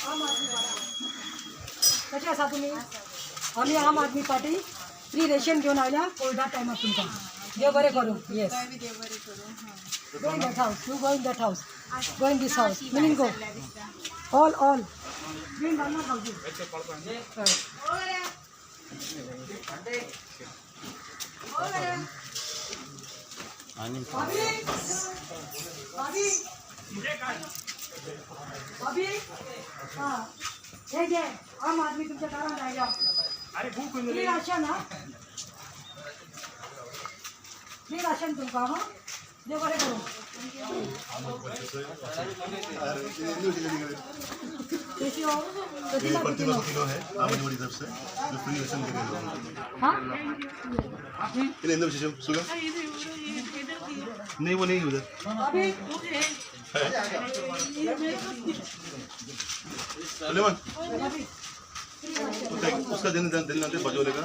आम आदमी पार्टी. कशे आसा तुमी? आमी आम आदमी पार्टी फ्री रेशन घेवन आयल्या कोविडा टायमार तुमकां. देव बरें करूं. Yes, go in that house, you go in that house, go in this house, meaning go all all go in one more house. भाभी, भाभी, भाभी, हां, हे घे. आम आदमी तुमच्या दारात आयल्या. Free ration. हा, फ्री राशन तुमकां. हां, देव बरें करूं. कैसी हो? ये प्रतिमा प्रतिमा कुतिनो. कुतिनो है, आम आदमी पार्टी तरफ से जो फ्री राशन दे रहे हैं लोगों को. हाँ. ये इंदर विशेषम सुगा नहीं, वो नहीं उधर. अभी. सुलेमान, उसका दिन दिन आते बजोले का.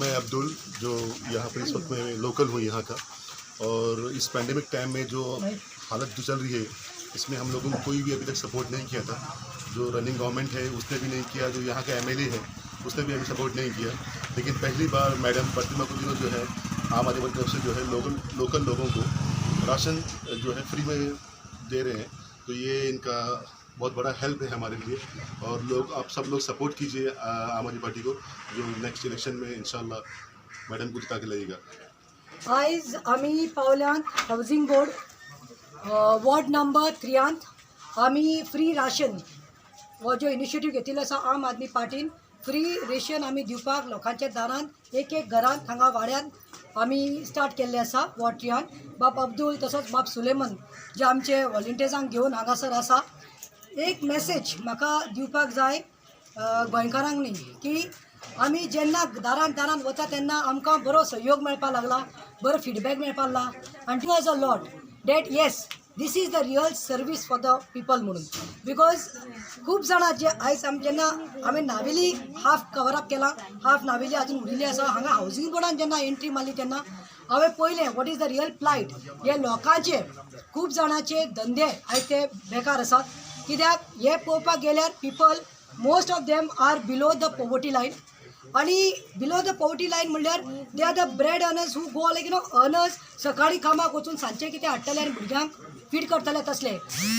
मैं अब्दुल, जो यहाँ पर इस वक्त मैं लोकल हूँ यहाँ का और इस पैंडमिक टाइम में जो हालत जो चल रही है, इसमें हम लोगों को कोई भी अभी तक सपोर्ट नहीं किया था. जो रनिंग गवर्नमेंट है, उसने भी नहीं किया. जो यहाँ का एमएलए है, उसने भी हमें सपोर्ट नहीं किया. लेकिन पहली बार मैडम प्रतिमा कुतिनो जो है, आम आदमी पार्टी तरफ से जो है लोकल लोकल लोगों को राशन जो है फ्री में दे रहे हैं, तो ये इनका बहुत बड़ा हेल्प है हमारे लिए. और लोग, आप सब लोग सपोर्ट कीजिए आम आदमी पार्टी को, जो नेक्स्ट इलेक्शन में इंशाल्लाह मैडम को जिता के लाएगा. आयज आमी पावल्यांत हावजींग बोर्ड वॉर्ड नंबर थ्रियांत. आमी फ्री राशन हो जो इनिशिएटीव घेतिल्लो आसा आम आदमी पार्टीन, फ्री रेशन आमी दिवपाक लोकांच्या दारांत, एक एक घरांत, हांगा वाड्यांत आमी स्टार्ट केल्लें आसा वॉर्ड थ्रियान. बाब अब्दुल तसोच बाब सुलेमन जे आमचे वॉलंटियर्सांक घेवन हांगासर आसा. एक मॅसेज म्हाका दिवपाक जाय गोंयकारांक न्ही की आमी जेन्ना दारान दारान वता तेन्ना आमकां बरो सहयोग मेळपाक लागला, बरो फिडबॅक मेळपाक लागला आनी was a lot that yes, this is the real service for the people म्हणून. Because खूब जाणां जे आयज आमी जेन्ना हांवें नावेली हाफ कवर अप केलां, हाफ नावेली अजून उरिल्ली आसा. हांगा हावजींग बोर्डान जेन्ना एंट्री मारली तेन्ना हांवें पळयलें what is the real plight हे लोकांचे. खूब जाणांचे धंदे आयज ते बेकार आसात, कित्याक हे पळोवपाक गेल्यार people, most of them are below the poverty line. आणि बिलो the poverty line म्हणल्यार they are the bread earners who go like earners. सकाळी कामाक वचून सांजचे कितें हाडटले आनी भुरग्यांक फीड करतले तसले.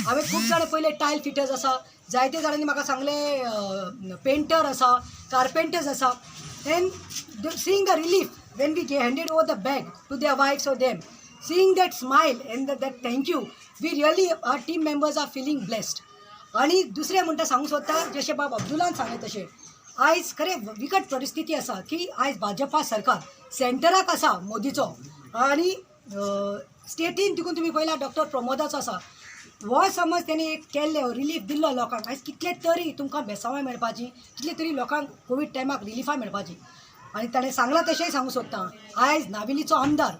हांवें खूब जाणां पयले, टायल फिटर्स आसा, जायते जाणांनी म्हाका सांगलें पेंटर आसा, कार्पेंटर्स आसा, and seeing the relief when we handed over the bag to their wives or them, seeing that smile and that thank you, we really, our team members are feeling blessed. आणि दुसरें म्हणटा सांगूंक सोदता, जशें बाब अब्दुलान सांगलें तशें आयज खरें विकट परिस्थिती आसा की आयज भाजपा सरकार सेंटराक आसा मोदीचो आनी स्टेटीन देखून तुमी पळयला डॉक्टर प्रमोदाचो आसा. हो समज तेणी एक केल्ले रिलीफ दिल्लो लोकांक, आयज कितले तरी तुमकां बेसांवां मेळपाची, कितले तरी लोकांक कोवीड टायमाक रिलिफां मेळपाची. आनी ताणें सांगलां तशेंय सांगूंक सोदता, आयज नावेलीचो आमदार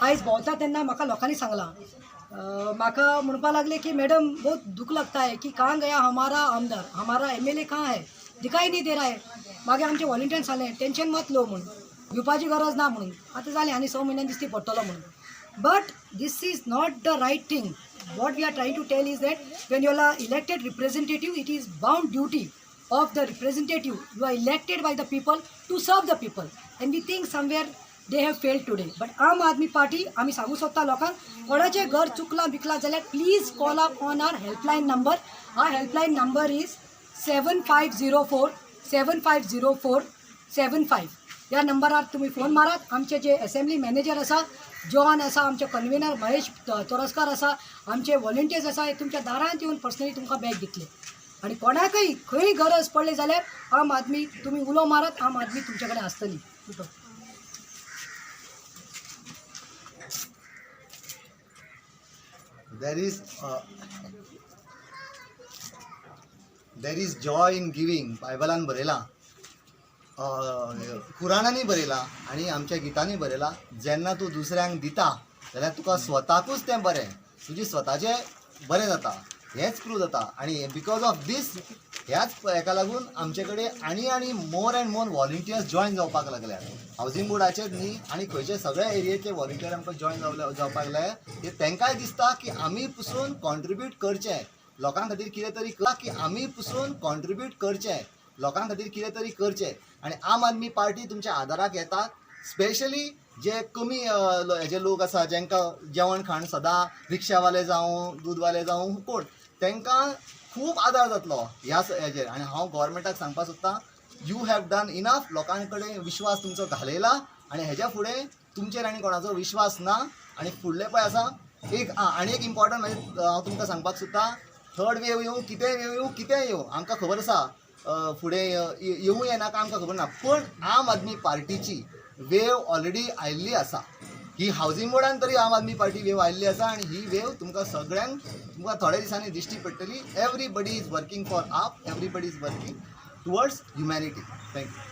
आयज भोंवता तेन्ना म्हाका लोकांनी सांगलां, म्हाका म्हणपाक लागले की मॅडम, बहुत दुख लगता है की कहाँ गया हमारा आमदार, हमारा एमएलए कहाँ है, दिखाई नहीं दे रहा है. मागीर आमचे वॉलंटियर्स सांगलें, टेंशन मत लो म्हणून, भिवपाची गरज ना म्हणून, आतां जालें आनी 6 म्हयन्यान दिसती पडटलो म्हणून. But this is not the right thing. What we are trying to tell is that when you are elected representative, it is bound duty of the representative, you are elected by the people to serve the people, and we think somewhere they have failed today. But Aam Aadmi party आमी सांगूंक सोदता लोकांक, कोणाचें घर चुकलां बिकलां जाल्यार please call up on our helpline number. Our helpline number is 7504 7504 75. ह्या नंबरार तुमी फोन मारात. आमचे जे असेंब्ली मॅनेजर आसा, जॉन आसा, आमचे कन्वेनर महेश तोरस्कार आसा, आमचे वॉलंटियर्स आसा, हे तुमच्या दारांत येवन पर्सनली तुमकां बॅग दितले. आनी कोणाकय खंय गरज पडली जाल्यार आम आदमी तुमी उलो मारात, आम आदमी तुमचे कडेन आसतली. There is joy in giving. बायबलान बरयलां, कुराणांनी बरयलां आनी आमच्या गितांनी बरयलां, जेन्ना तूं दुसऱ्यांक दिता जाल्यार तुका स्वताकूच तें बरें. तुजी स्वताचें बरें जाता, हेंच प्रूव जाता. आनी because of these, ह्याच हेका लागून आमचे कडेन आनी आनी more and more volunteers join जावपाक लागल्यात. हावजींग बोर्डाचेच न्ही, आनी खंयचे सगळे एरियेचे व्हॉलंटियर आमकां जॉयन जावपाक लागले. ते तांकांय दिसता की आमी पसून कॉन्ट्रिब्यूट करचें लोकां खातीर कितें तरी, की आमी पसून कॉन्ट्रिब्यूट करचें लोकां खातीर कितें तरी करचें. आनी आम आदमी पार्टी तुमच्या आदाराक येता. स्पेशली जे कमी हेजे लोक आसा, जांकां जेवण खाण सदां, रिक्षावाले जावं, दूदवाले जावं, कोण, तांकां खूब आदार जातलो ह्या हेजेर. आनी हांव गोवोरमेंटाक सांगपाक सोदतां, you have done enough. लोकां कडेन विश्वास तुमचो घालयला आनी हेज्या फुडें तुमचेर आनी कोणाचो विश्वास ना. आनी फुडलें पळय आसा एक आनी एक इम्पॉर्टंट म्हणजे हांव तुमकां सांगपाक सोदतां, थर्ड वेव येवं, कितेंय वेव येवं, कितेंय येवं, आमकां खबर आसा, फुडें येवं येनाका आमकां खबर ना, पूण आम आदमी पार्टीची वेव ऑलरेडी आयिल्ली आसा. ही हावजींग बोर्डान तरी आम आदमी पार्टी वेव आयिल्ली आसा आनी ही वेव तुमकां सगळ्यांक, तुमकां थोड्या दिसांनी दिश्टी पडटली. Everybody is working for AAP, everybody is working towards humanity. Thank you.